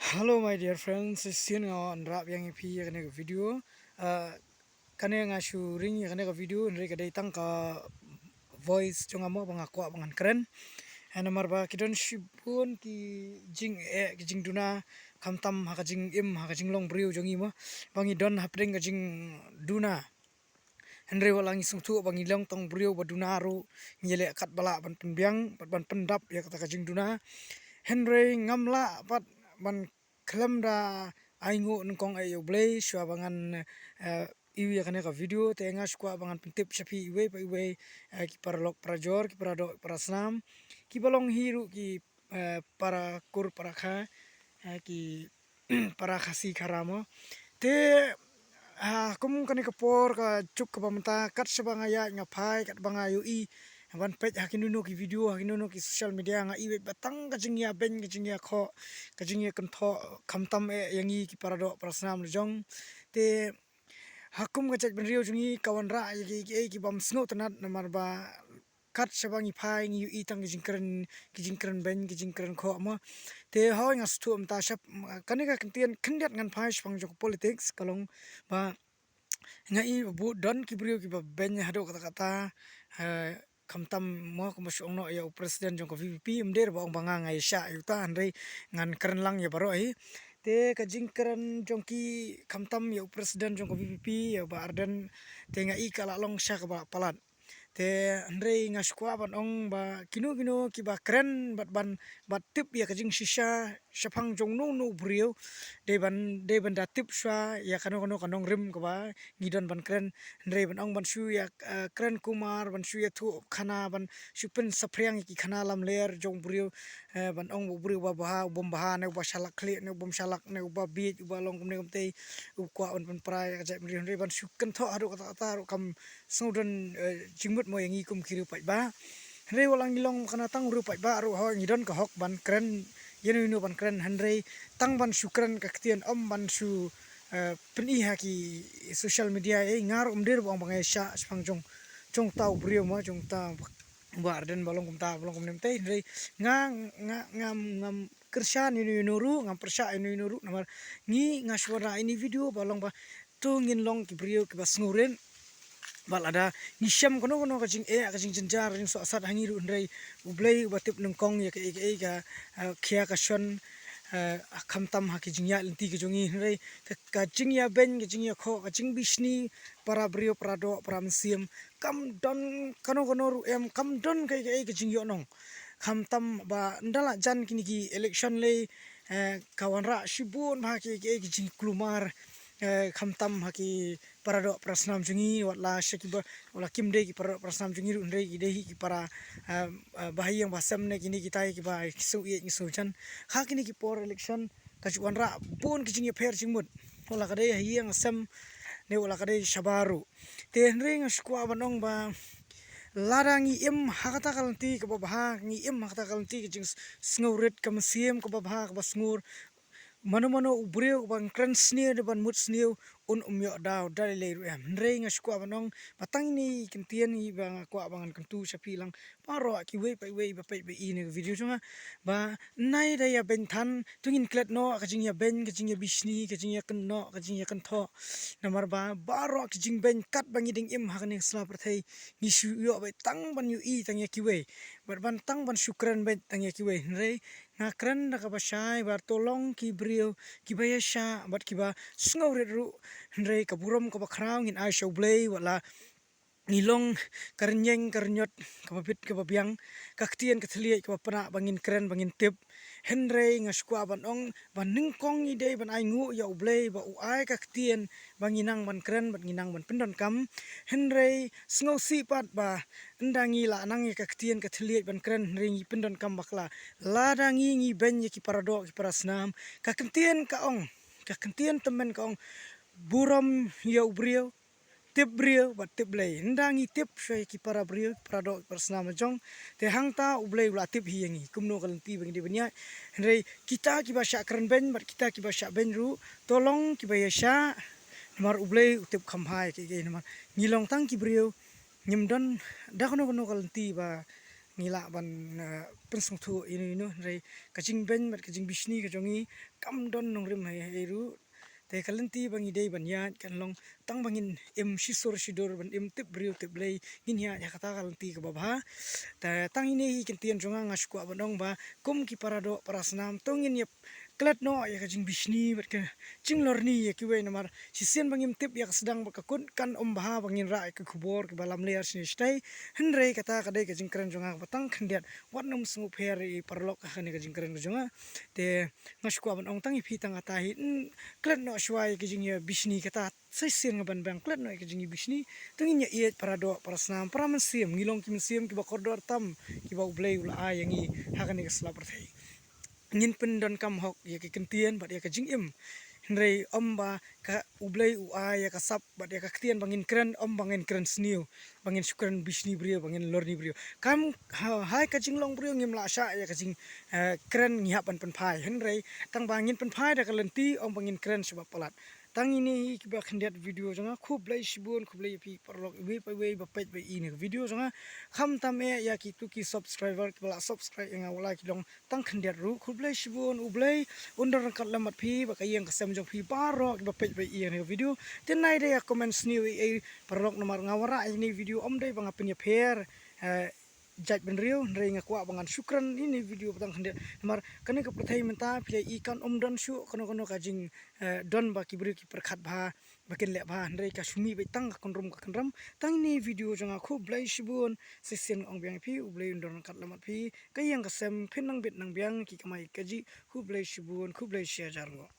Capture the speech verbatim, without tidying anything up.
Hello my dear friends, shisien nga wanrah biang ïa phi ïa kane ka video. Ah, kane nga shu ring ïa kane ka video hynrei ka dei tang ka voice jong nga mo ba nga kwah ba ngan kren. Eh, namar ba ki don shibun ki jingeh ki jingduna, khamtam ha ka jingim ha ka jinglong briew jong ngi mo, ba ngi don hapdeng ka jingduna. Hynrei wat la ngi sngewthuh ba ngi long tang briew ba duna ruh, ngi leh katba lah ban pynbiang bad ban pyndap ïa kata ka jingduna. Hynrei ngam lah pat ban khlem da ainguh nyngkong eh ïa U Blei shuwa ba ngan, eh, ïoh ïa kane ka video. Te nga shu kwah ba ngan pyntip sha phi iwei pa iwei, eh, ki paralok parajor, ki paradoh parasnam, kiba long hi ruh ki, eh, parakur parakha, eh, ki para Khasi Khara mo. Te, ah, kum kane ka por ka juk kaba mynta, kat shaba nga ïaid nga phai, katba nga ïohi ban peit ha kino kino ki video, ha kino kino ki social media, nga i beit ba tang ka jingïabeiñ, ka jingïakhoh, ka jingïakynthoh, khamtam eh ïa ngi ki paradoh parasnam la jong. Te ha kum ka jaitbynriew jong ngi ka wanrah ïa ki, ki, ki bym sngewtynnat namar ba kat shaba ngi phai ngi ïohi tang ki jingkren, ki jingkren beiñ, ki jingkren khoh mo. Te hooid nga sngewthuh mynta shap, kane ka kyntien khyndiat ngan phai shaphang jong ka politics ka long ba nga i ba bun don ki briew kiba beiñ haduh katta katta, eh, khamtam mo kumba shu ong noh ïa u president jong ka V P P, ym dei ba ong ba nga nga ïashah ïa uta, hynrei ngan kren lang ïa baroh hi. Te ka jingkren jong ki khamtam ïa u president jong ka V P P ïa u Bah Ardent, te nga i ka la long sha kaba palat. Te hynrei nga shu kwah ban ong ba kino kino kiba kren bad ban, bad tip ïa ka jingshisha shaphang jong uno uno u briew, dei ban, dei ban da tip shuwa ïa kano kano ka nongrim kaba ngi don ban kren. Hynrei ban ong ban shu ïa, eh, kren kumar, ban shu ïathuh khana, ban shu pynsaphriang ïa ki khana lamler jong u briew, eh, ban ong u briew uba bha, u bym bha, ne uba shalak khlieh, ne u bym shalak, ne uba bieit, uba long kumne kumtei, u kwah ban pynpra ïa ka jaitbynriew, hynrei ban shu kynthoh haduh katta katta ruh kam sngewdon, eh, jingmut mo ïa ngi kum ki riew paidbah. Hynrei wat la ngi long kane tang u riew paidbah ruh, hooid ngi don ka hok ban kren ïa no ïa no ban kren, hynrei tang ban shu kren ka ktien, ym ban shu, eh, pyni ha ki social media, eh, nga ruh ym dei ba ong ba nga ïashah shaphang jong, jong uta u briew mo, jong uta u Bah Ardent ba long kumta, ba long kumne kumtei, hynrei nga, nga, ngam, ngam kyrshan ïa no ïa no ruh, ngam pyrshah ïa no ïa no ruh, namar ngi, nga shu wanrah ïa ine i video ba long ba to ngin long ki briew kiba sngewrit. Bad lada ngi shem kano kano ka jingeh, ka jingjynjar, ka jingsohsat ha ngi ruh, hynrei U Blei uba tip nyngkong ïa kaei kaei ka, eh, khia ka shon, eh, khamtam ha ki jingïaid lynti ki jong ngi, hynrei ka, ka jingïabeiñ, ka jingïakhoh, ka jingbishni para briew, para doh, para mynsiem, kam don kano kano ruh em, kam don kaei kaei ka jingïohnong. Khamtam ba ynda la jan kine ki election lei, eh, ka wanrah shibun bha ki, ki, ki jingkulmar, eh, khamtam ha ki paradoh parasnam jong ngi, wat la sha kiba, wat la kim dei ki paradoh parasnam jong ngi ruh, hynrei ki dei hi ki para, eh, eh, bahaïing bahasem ne kine kita kiba ki sngewïeit ki sngewjan. Ha kine ki por election ka ju wanrah bun ki jingïapher jingmut, wat la ka dei ha ïing ha sem ne wat la ka dei shabar ruh. Te hynrei nga shu kwah ban ong ba lada ngi im ha kata ka lynti kaba bha, ngi im ha kata ka lynti ka jingsngewrit, ka mynsiem kaba bha, kaba sngur, mano mano u briew uba kren sniew ne ban mut sniew un ym ïoh daw da lei lei ruh em. Hynrei nga shu kwah ban ong ba tang ine i kyntien hi ba nga kwah ba ngan kyntu sha phi lang baroh kiwei pa iwei ba peit ba i ïa kane ka video jong nga, ba nai da ïabeiñ than, to ngin klet noh ka jingïabeiñ, ka jingïabishni, ka jingïakynnoh, ka jingïakynthoh. Namar ba baroh ki jingbeiñ katba ngi dang im ha kane ka sla pyrthei, ngi shu ïoh beit tang ban ïohi tang ïa kiwei, bad ban tang ban shu kren beit tang ïa kiwei. Hynrei nga kren da kaba shai ba to long ki briew kiba ïashah bad kiba sngewrit ruh, hynrei ka burom kaba khraw ngin ai sha U Blei, wat la ngi long ka rynïeng ka rynïot, kaba bit kaba biang, ka ktien ka thylliej kaba pynah ba ngin kren ba ngin tip. Hynrei nga shu kwah ban ong ba nyngkong ngi dei ban ainguh ïa U Blei ba u ai ka ktien ba ngi nang ban kren bad ngi nang ban pyndonkam. Hynrei sngewsih pat ba ynda ngi la nang ïa ka ktien ka thylliej ban kren hynrei ngi pyndonkam bakla. Lada ngi, ngi beiñ ïa ki paradoh ki parasnam, ka kyntien ka ong, ka kyntien tymmen ka ong, burom ïa u briew, tip briew bad tip Blei. Ynda ngi tip shuwa ïa ki para briew, ki paradoh, ki parasnam la jong, te hangta U Blei u la tip hi ïa ngi kumno ka lynti ba ngi dei ban ïaid. Hynrei kita kiba shah kren beiñ bad kita kiba shah beiñ ruh, to long kiba ïashah, namar U Blei u tip kham bha ïa kiei kiei, namar ngi long tang ki briew, ngim don da kano kano ka lynti ba, ngi lah ban, eh, pynsngewthuh ïa ino ino, hynrei ka jingbeiñ bad ka jingbishni ka jong ngi kam don nongrim hei hei ruh. Te ka lynti ba ngi dei ban ïaid kan long tang ba ngin im shisur shidur, ban im tip briew tip Blei, ngin ïaid ha kata ka lynti kaba bha. Te tang ine hi ktien jong nga, nga shu kwah ban ong ba kum ki para doh para snam to ngin ïa klet noh ïa ka jingbishni bad ka jinglorni ïa kiwei, namar shisien ba ngim tip ïa ka sdang bad ka kut, kan ym bha ba ngin rah ïa ka khubor kiba lamler shane shatei. Hynrei kata ka dei ka jingkren jong nga kaba tang khyndiat, wat nym sngewpher ïa i paralok ha kane ka jingkren ka jong nga. Te nga shu kwah ban ong tang ïa phi tang kata hi, mm, klet noh shuwa ïa ka jingïabishni, kata shisien nga ban biang, klet noh ïa ka jingïabishni. To ngin ïa ïeit para doh para snam, para mynsiem, ngi long ki mynsiem kiba kordor tam kiba U Blei u la ai ïa ngi ha kane ka sla pyrthei. Ngin pyndonkam hok ïa ki ktien bad ïa ka jingim, hynrei ym ba ka U Blei u ai ïa ka sap bad ïa ka ktien ba ngin kren, ym ba ngin kren sniew, ba ngin shu kren bishni briew, ba ngin lorni briew. Kam ha, hai ka jinglong briew ngim lah shah ïa ka jing, eh, kren, ngi hap ban pynphai, hynrei tang ba ngin pynphai da ka lynti, ym ba ngin kren sha ba palat. Tang ine hi kiba khyndiat video jong nga, khublei shibun, khublei ïa phi paralok iwei pa iwei ba peit ba ïohi ïa ka video jong nga. Khamtam eh ïa kitu ki subscriber kiba la subscribe ïa nga, wat la ki long tang khyndiat ruh, khublei shibun. U Blei un don ryngkat lem bad phi bad ka ïing ka sem jong phi baroh kiba peit ba ïohi ïa ka video. Te nai dei ïa comment sniew ei ei paralok, namar nga wanrah ïa kane ka video ym dei ba nga pynïapher, eh, jait bynriew, hynrei nga kwah ba ngan shu kren ine i video ba tang khyndiat. Namar kane ka pyrthei mynta phi la ïohi kan ym don shuh kano kano ka jing, eh, don ba ki briew ki pyrkhat bha, ba kin leh bha, hynrei ka shu mih beit tang ka kynrum ka kynrum. Tang ine i video jong nga, khublei shibun. Shisien nga ong biang ïa phi, U Blei un don ryngkat lem bad phi, ka ïing ka sem, phin nang bit nang biang, ki kamai kajih. Khublei shibun, khublei shi hajar nguh.